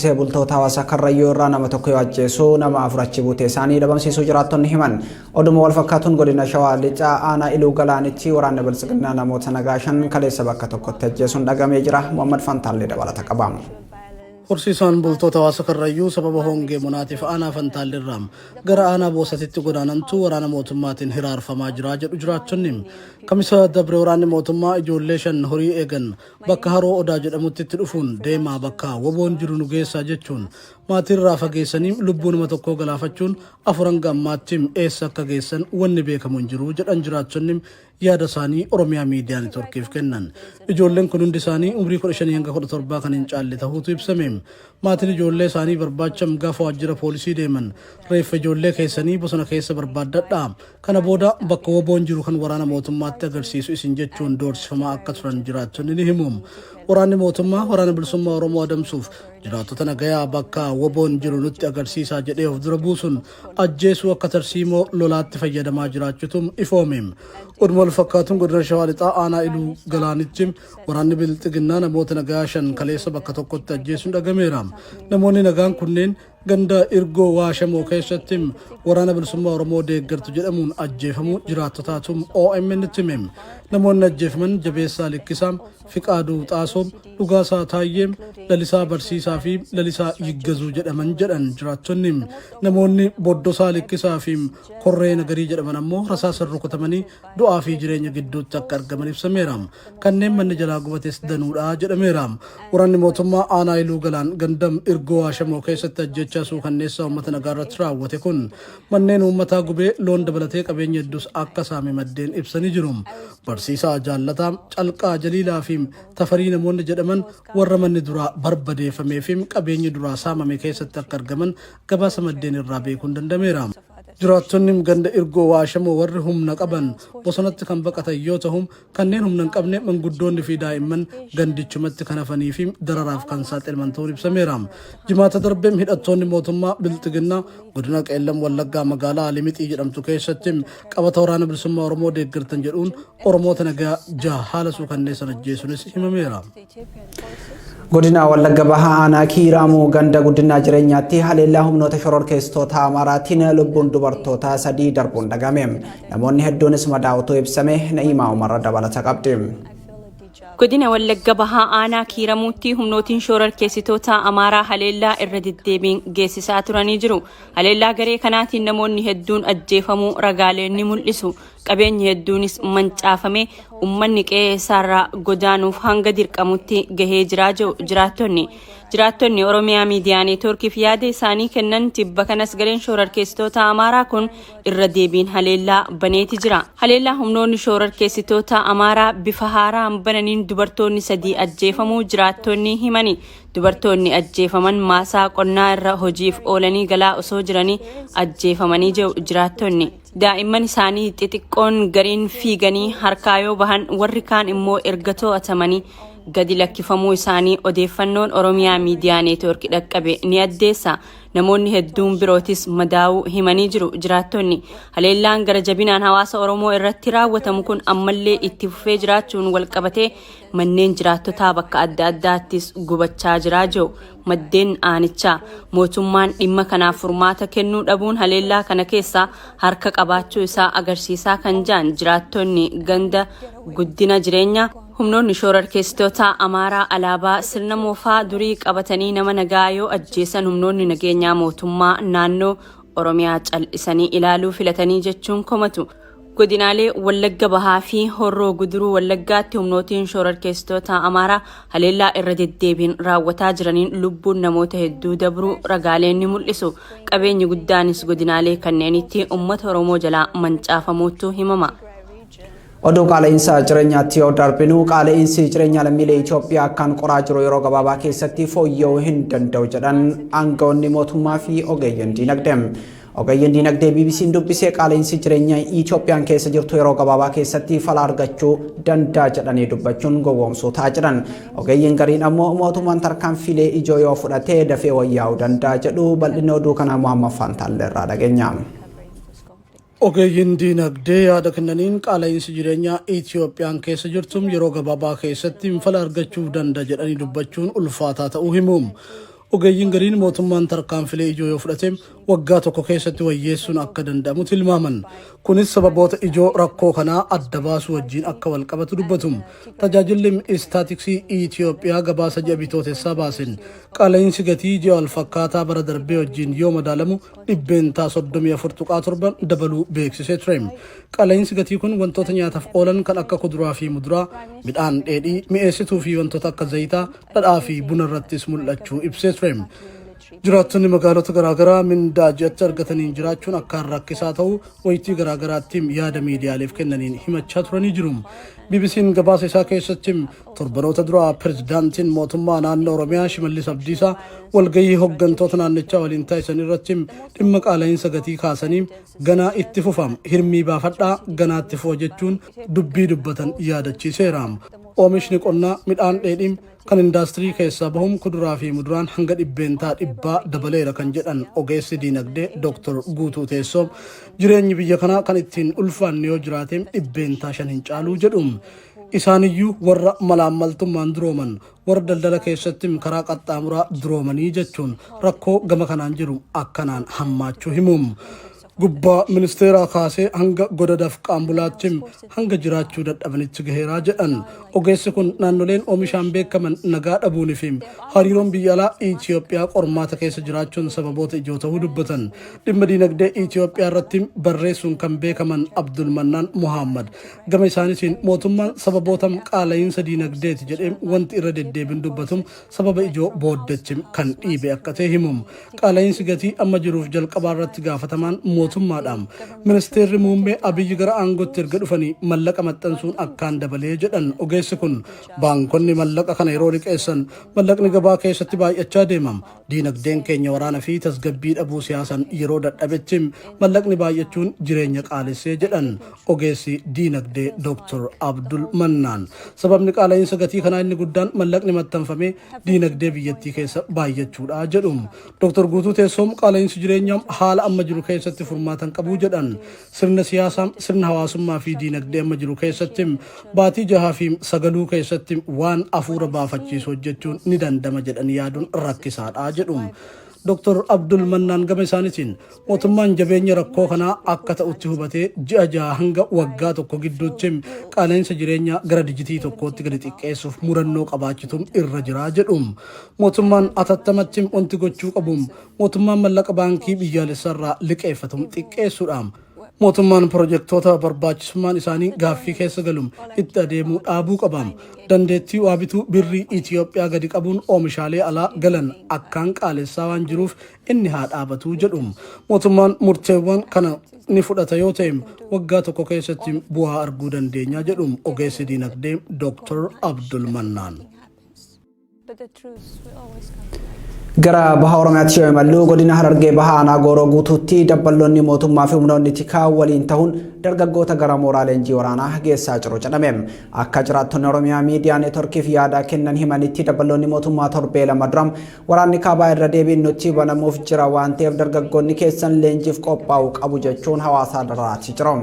Horsiisee bultoota hawaasa Karrayyuu irraa nama tokko yoo ajjeesu nama 4 achi buutee isaanii dhabamsiisuu jiraattonni himan. Oduma wal fakkaatuun godina Shawaa Lixaa aanaa Iluu Galaanitti waraanni Biltsiginnaa namoota nagaa 5 kaleessa bakka tokkotti ajjeesuun dhagamee jira. Muhammad Fantaallee dabalata qaba. Horsiisaan bultoota hawaasa Karrayyuu sababa hongee bonaatiif aanaa Fantaalleerraa gara aanaa Boosatitti godaanantu waraana mootummaatiin hiraarfamaa jira jedhu jiraattonni. Kamisa dabre waraanni mootummaa ijoollee 5 horii eegan bakka haroo Odaa jedhamutti itti dhufuun deemaa bakka WBOn jiru nu geessaa jechuun maatiirraa fageessanii lubbuu nama tokkoo galaafachuun 4 hanga ammaatti eessa akka geessan wanni beekamu hin jiru jedhan jiraattonni yaada isaanii Oromiyaa Miidiyaa Networkiif kennan. Ijoolleen kun hundi isaanii umrii 15 hanga 17 kan hin caalle tahuutu ibsame. Maatiin ijoollee isaanii barbaacha gaafa waajjira poolisii deeman reeffa ijoollee keessanii bosona keessa barbaaddadhaa Kana booda bakka WBOn jiru kan waraana mootummaatti agarsiisu isin jechuun doorsifamaa akka turan jiraattonni ni himu. Waraanni mootummaa Waraana Bilisummaa Oromoo adamsuuf jiraattota nagayaa bakka WBOn jiru nutti agarsiisaa jedhee of dura buusun ajjeesuu akka tarsiimoo lolaatti fayyadamaa jiraachutu ifoome. Oduma wal fakkaatuun godina Shawaa Lixaa aanaa Iluu Galaanitti waraanni Bilxiginnaa namoota nagayaa 5 kaleessa bakka tokkotti ajjeesuun dhagameera. Namoonni nagaan kunneen Ganda Irgoo Waashamoo keessatti Waraana Bilisummaa Oromoo deeggartu jedhamuun ajjeefamuu jiraattotaatu OMN'tti hime. Namoonni ajjeefaman Jabeessaa Likkisaa, Fiqaaduu Xaasoo, Dhugaasaa Taayyee, Lalisaa Barsiisaa fi Lalisaa Yiggazuu jedhaman jedhan jiraattonni. Namoonni Boddosaa Likkisaa fi Korree Nagarii jedhaman ammoo rasaasan rukutamanii du'aa fi jireenya gidduutti akka argaman ibsameera. Kanneen manni jalaa gubates danuudha jedhameera. Waraanni mootummaa aanaa Iluu Galaan gandam Irgoo Waashamoo keessatti ajjeechaa suukanneessaa uummata nagaa irratti raawwate kun manneen uummataa gubee loon dabalatee qabeenya hedduus akka saame maddeen ibsanii jiru. Barsiisaa Jaallataa, Calqaa Jaliilaa fi Tafarii namoonni jedhaman warra manni duraa barbadeeffamee fi qabeenyi duraa saamame keessatti akka argaman gabaasa maddeen irraa beekuun dandameera. Jiraattonni ganda Irgoo Waashamoo warri humna qaban bosonatti kan baqatan yoo tahu, kanneen humna hin qabne manguddoonni fi daa'imman gandichumatti kan hafanii fi dararaaf kan saaxilaman ta'uun ibsameera. Jimaata darbe hidhattoonni mootummaa Bilxiginnaa godina Qeellam Wallaggaa magaalaa Limixii jedhamtu keessatti qabata Waraana Bilisummaa Oromoo deeggartan jedhuun Oromoota nagaa jaha haala suukanneessan ajjeesuunis himameera. Godina Wallagga Bahaa Aanaa Kiiraamuu ganda guddinaa jireenyaatti haleellaa humnoota shororkeessitoota Amaaraatiin lubbuun dubartootaa 3 darbuun dhagame. Namoonni hedduunis madaa'utu ibsame. Na'iimaa Umar dabalata qabdi. Godina Wallagga Bahaa Aanaa Kiiramuutti humnootiin shororkeessitoota Amaaraa haleellaa irra deddeebiin geessisaa turanii jiru. Haleellaa garee kanaatiin namoonni hedduun ajjeefamuu ragaaleen ni mul'isu. Qabeenyi hedduunis mancaafamee ummanni qe'ee isaarraa godaanuuf hanga dirqamutti gahee jiraa jedhu jiraattonni. Jiraattonni Oromiyaa Miidiyaa Neetwoorkiif yaada isaanii kennan tibba kanas gareen shoorarkeessitoota Amaaraa kun irra deebiin haleellaa baneeti jira. Haleellaa humnoonni shoorarkeessitoota Amaaraa bifa haaraan bananiin dubartoonni 3 ajjeefamuu jiraattonni himani. Dubartoonni ajjeefaman maasaa qonnaa irra hojiif oolanii galaa osoo jiranii ajjeefamanii jedhu jiraattonni. Daa'imman isaanii xixiqqoon gariin fiiganii harkaa yoo bahan warri kaan immoo erga to'atamanii gadi lakkifamuu isaanii odeeffannoon Oromiyaa Miidiyaa Neetwoorki dhaqqabe ni addeessa. Namoonni hedduun birootis madaa'uu himanii jiru jiraattonni. Haleellaan gara jabinaan hawaasa Oromoo irratti raawwatamu kun ammallee itti fufee jiraachuun walqabatee manneen jiraattotaa bakka adda addaattis gubachaa jiraa jiru. Maddeen aanichaa mootummaan dhimma kanaaf furmaata kennuu dhabuun haleellaa kana keessaa harka qabaachuu isaa agarsiisaa kan ja'an jiraattonni ganda guddina jireenyaa, humnoonni shoorarkeessitoota Amaaraa alaabaa sirna moofaa durii qabatanii nama nagaa yoo ajjeesan humnoonni nageenyaa mootummaa naannoo Oromiyaa cal'isanii ilaaluu filatanii jechuun komatu. Godinaalee Wallagga Bahaa fi Horroo Guduruu Wallaggaatti humnootiin shoorarkeessitoota Amaaraa haleellaa irra deddeebiin raawwataa jiraniin lubbuun namoota hedduu dabruu ragaaleen ni mul'isu. Qabeenyi guddaanis godinaalee kanneenitti uummata Oromoo jalaa mancaafamuutu himama. Oduu qaala'insa jireenyaatti yoo darbinu, qaala'insi jireenyaa lammiilee Itoophiyaa akkaan qoraa jiru yeroo gabaabaa keessatti fooyya'uu hin danda'u jedhan aangawoonni mootummaa fi ogeeyyiin diinagdee. Ogeeyyiin diinagdee BBC'n dubbise qaala'insi jireenyaa Itoophiyaan keessa jirtu yeroo gabaabaa keessatti fala argachuu danda'a jedhanii dubbachuun gowwoomsuu ta'a jedhan. Ogeeyyiin gariin ammoo mootummaan tarkaanfiilee ijoo yoo fudhate dafee wayyaa'uu danda'a jedhu. Bal'inni oduu kanaa Muhammad Faantaallee irraa dhageenya. Ogeeyyiin diinagdee yaada kennaniin qaala'iinsi jireenyaa Itoophiyaan keessa jirtu yeroo gabaabaa keessatti fala argachuu danda'a jedhanii dubbachuun ulfaataa ta'uu himu. Ogeeyyiin gariin mootummaan tarkaanfilee ijoo yoo fudhate waggaa tokko keessatti wayyeessuun akka danda'amu tilmaaman. Kunis sababoota ijoo rakkoo kanaa adda baasuu wajjin akka wal qabatu dubbatu. Tajaajilli istaatiksii Itoophiyaa gabaasa ji'a Bitootessaa baaseen qaala'insi gatii ji'a wal fakkaataa bara darbee wajjin yoo madaalamu 34.7% dabaluu beeksisee ture. Qaala'insi gatii kun wantoota nyaataaf oolan kan akka kuduraa fi muduraa, midhaan dheedhii, mi'eessituu fi wantoota akka zayitaa, dhadhaa fi buna irrattis mul'achuu ibsee ture. Jiraattonni magaalota garaagaraa mindaa ji'atti argataniin jiraachuun akkaan rakkisaa ta'uu wayitii garaagaraatti yaada miidiyaaleef kennaniin himachaa turanii jiru. BBC'n gabaasa isaa keessatti torbanoota dura pirezidaantiin mootummaa naannoo Oromiyaa Shimallis Abdiisaa walgahii hooggantoota naannichaa waliin taasisan irratti dhimma qaala'insa gatii kaasanii "Ganaa itti fufam, hirmii baafadhaa, ganaa itti fufa" jechuun dubbii dubbatan yaadachiiseera. Oomishni qonnaa midhaan dheedhii kan indaastirii keessaa bahuun kuduraa fi muduraan hanga 100% dabaleera kan jedhan ogeessi diinagdee Dr. Guutuu Teessoo, jireenyi biyya kanaa kan ittiin ulfaanne yoo jiraate 5% hin caaluu jedhu. Isaaniyyuu warra malaammaltummaan durooman, warra daldala keessatti karaa qaxxaamuraa duroomanii jechuun rakkoo gama kanaan jiru akkanaan hammaachuu himu. Gubbaa ministeeraa kaasee hanga goda dafqaan bulaatti hanga jiraachuu dadhabanitti gaheeraa jedhan. Ogeessi kun naannoleen oomishaan beekaman nagaa dhabuunii fi hariiroon biyya alaa Itoophiyaa qormaata keessa jiraachuun sababoota ijoo ta'uu dubbatan. Dhimma diinagdee Itoophiyaa irratti barreessuun kan beekaman Abdulmannaan Muhammad gama isaaniitiin mootummaan sababoota qaala'iinsa diinagdeeti jedhee wanti irra deddeebiin dubbatu sababa ijoo booddechi kan dhiibe akka ta'e himu. Qaala'iinsi gatii amma jiruuf jalqabaa irratti gaafatamaan mootummaadha. Ministeerri muummee Abiyyi gara aangootti erga dhufanii mallaqa maxxansuun akkaan dabalee jedhan ogeessi kun. Baankonni mallaqa kana yeroo liqeessan mallaqni gabaa keessatti baay'achaa deema. Diinagdeen keenya waraana fi tasgabbii dhabuu siyaasan yeroo dadhabetti mallaqni baay'achuun jireenya qaalessee jedhan ogeessi diinagdee Dr. Abdul Mannaan. Sababni qaala'iinsa gatii kanaa inni guddaan mallaqni maxxanfamee diinagdee biyyattii keessa baay'achuudha jedhu. Dr. Guutuu Teessoom qaala'iinsi jireenyaa haala amma jiru keessatti furmaatan qabu jedhan. Sirna siyaasaa, sirna hawaasummaa fi diinagdee amma jiru keessatti baatii 6 fi 9 keessatti waan afuura baafachiisu hojjechuun ni dandama jedhanii yaaduun rakkisaadha jedhu. Dr. Abdul Mannaan gama isaaniitiin mootummaan jabeenya rakkoo kanaa akka ta'utti hubatee ji'a 6 hanga waggaa 1 gidduutti qaala'insa jireenyaa gara dijitii tokkootti gadi xiqqeessuuf murannoo qabaachuutu irra jira jedhu. Mootummaan atattamatti wanti gochuu qabu mootummaan mallaqa baankii biyyaalessarraa liqeeffatu xiqqeessuudha. Mootummaan pirojektoota barbaachisummaan isaanii gaaffii keessa galu itti adeemuu dhaabuu qaba. Dandeettii waa bituu birrii Itoophiyaa gadi qabuun oomishaalee alaa galan akkaan qaalessaa waan jiruuf inni haa dhaabatu jedhu. Mootummaan murteewwan kana ni fudhata yoo ta'e waggaa 1 keessatti bu'aa arguu dandeenya jedhu ogeessi diinagdee Dr. Abdul Mannaan. Gara baha Oromiyaatti yoo imallu, godina Harargee Bahaa aanaa Gooroo Guutuutti dabballoonni mootummaa fi humnoonni tikaa waliin ta'uun dargaggoota gara mooraa leenjii waraanaa geessaa jiru jedhame. Akka jiraattonni Oromiyaa Miidiyaa Neetworkiif yaada kennan himanitti, dabballoonni mootummaa torbee 2 dura waraanni kaabaa irra deebiin nutti banamuuf jira waan ta'eef dargaggoonni keessan leenjiif qophaa'uu qabu jechuun hawaasaa dararaatii jiru.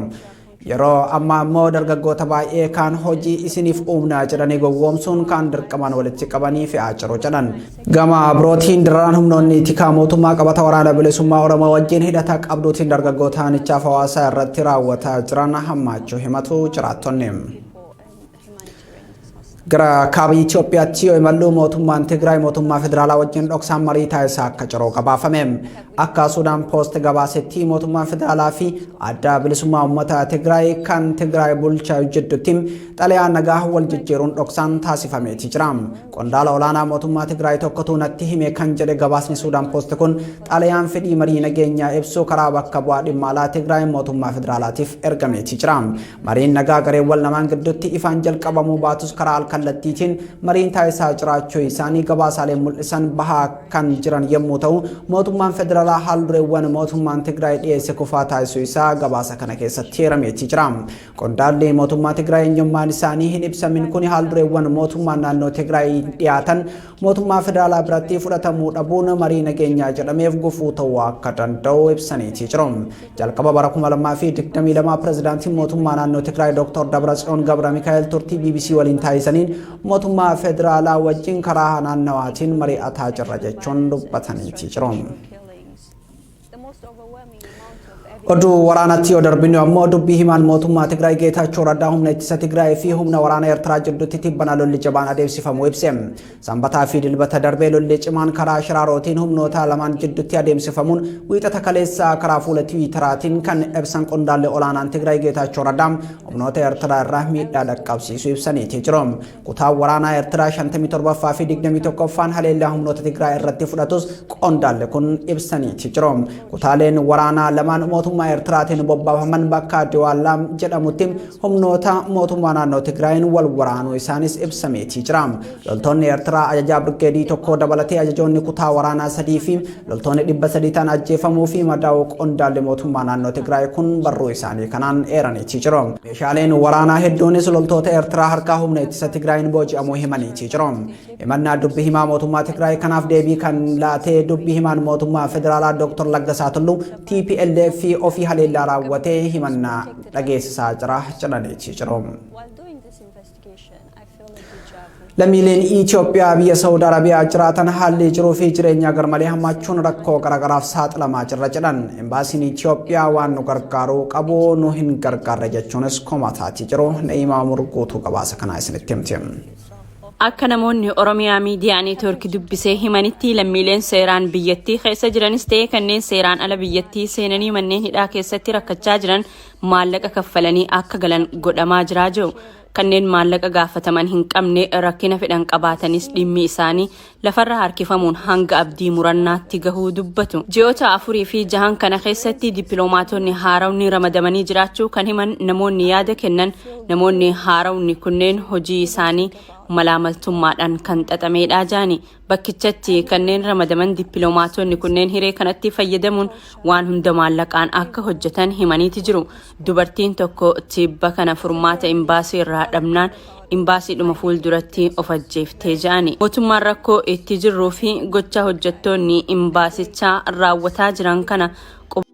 Yeroo ammaa immoo dargaggoota baay'ee kaan hojii isiniif uumnaa jedhanii gowwoomsuun kaan dirqamaan walitti qabanii fe'aa jiru jedhan. Gama birootiin dararaan humnoonni tikaa mootummaa qabata Waraana Bilisummaa Oromoo wajjin hidhata qabduutiin dargaggoota aanichaaf hawaasaa irratti raawwataa jiran hammaachuu himatu jiraattonni. Gara kaaba Itoophiyaatti yoo imallu, mootummaan Tigraay mootummaa federaalaa wajjin dhoksaan marii taasisaa akka jiru gabaafame. Akka Suudaan Poost gabaasetti, mootummaan federaalaa fi Adda Bilisummaa Uummata Tigraay kan Tigraay bulchaa jidduutti xalayaa nagaa wal jijjiiruun dhoksaan taasifameeti jira. Qondaala olaanaa mootummaa Tigraay tokkotu natti hime kan jedhe gabaasni Suudaan Poost kun, xalayaan fedhii marii nageenyaa ibsu karaa bakka bu'aa dhimma alaa Tigraay mootummaa federaalaatiif ergameeti jira. Mariin nagaa gareewwan lamaan gidduutti ifaan jalqabamuu baatus karaa alkallattiitiin mariin taasisaa jiraachuu isaanii gabaasaaleen mul'isan bahaa kan jiran yommuu ta'u, mootummaan federaalaa haaldureewwan mootummaan Tigraay dhiyeesse kufaa taasisuu isaa gabaasa kana keessatti himameeti jira. Qondaalli mootummaa Tigraay eenyummaan isaanii hin ibsamin kun haaldureewwan mootummaan naannoo Tigraay dhiyaatan mootummaa federaalaa biratti fudhatamuu dhabuun marii nageenyaa jedhameef gufuu ta'uu akka danda'u ibsaniiti jiru. Jalqaba bara 2022 pirezidaantiin mootummaa naannoo Tigraay Dr. Dabratsiyoon Gabra Mikaa'el turtii BBC waliin taasisaniin argataniin mootummaa federaalaa wajjin karaa naannawaatiin mari'ataa jirra jechuun dubbataniiti jiru. Oduu waraanatti yoo darbinu ammoo, dubbii himaan mootummaa Tigraay Geetaachoo Raddaa humna ittisa Tigraay fi humna waraana Eertiraa jidduutti tibbana lolli jabaan adeemsifamu ibse. Sanbataa fi Dilbata darbee lolli cimaan karaa Shiraarootiin humnoota lamaan jidduutti adeemsifamuun Wiixata kaleessa karaa fuula Tiwiitaraatiin kan ibsan qondaalli olaanaan Tigraay Geetaachoo Raddaa humnoota Eertiraa irraa miidhaa dhaqqabsiisuu ibsaniiti jiru. Kutaan waraanaa Eertiraa 57ffaa fi 21ffaan haleellaa humnoota Tigraay irratti fudhatus qondaalli kun ibsaniiti jiru. Kutaaleen waraanaa lamaan mootummaa Eertiraatiin bobbaafaman bakka Diwaallaa jedhamutti humnoota mootummaa naannoo Tigraayin wal waraanuu isaanis ibsameetii jira. Loltoonni Eertiraa ajajaa birgeedii tokko dabalatee ajajoonni kutaa waraanaa sadii fi loltoonni 300 ta'an ajjeefamuu fi madaa'uu qondaalli mootummaa naannoo Tigraay kun barruu isaanii kanaan eeraniitii jiru. Meeshaaleen waraanaa hedduunis loltoota Eertiraa harkaa humna ittisa Tigraayin booji'amuu himaniitii jiru. Himannaa dubbi himaa mootummaa Tigraay kanaaf deebii kan laatee dubbi himaan mootummaa federaalaa Dr. Laggasaa Tulluu TPLF ofii haleellaa raawwatee himannaa dhageessisaa jira jedhaniitii jiru. Lammiileen Itoophiyaa biyya Saawud Arabiyaa jiraatan haalli jiruu fi jireenya garmalee hammaachuun rakkoo garaagaraaf saaxilamaa jirra jedhan. Imbaasiin Itoophiyaa waan nu gargaaruu qabu nu hin gargaarre jechuunis komataatii jiru. Na'imaa Murguutuu gabaasa kanaa isinitti himti. Akka namoonni Oromiyaa Miidiyaa Neetwoork dubbisee himanitti, lammiileen seeraan biyyattii keessa jiranis ta'e kanneen seeraan ala biyyattii seenanii manneen hidhaa keessatti rakkachaa jiran maallaqa kaffalanii akka galan godhamaa jiraa jiru. Kanneen maallaqa gaafataman hin qabne rakkina fedhan qabaatanis dhimmi isaanii lafarra harkifamuun hanga abdii murannaatti gahuu dubbatu. Ji'oota 4 fi 6n kana keessatti dippiloomaatonni haarawni ramadamanii jiraachuu kan himan namoonni yaada kennan, namoonni haarawni kunneen hojii isaanii malaamaltummaadhaan kan xaxameedha jaani. Bakkichatti kanneen ramadaman dippiloomaatonni kunneen hiree kanatti fayyadamuun waan hunda maallaqaan akka hojjetan himaniiti jiru. Dubartiin tokko tibba kana furmaata imbaasii irraa dhabnaan imbaasiidhuma fuulduratti of ajjeeftee ja'ani. Mootummaan rakkoo itti jirruu fi gocha hojjettoonni imbaasichaa raawwataa jiran kana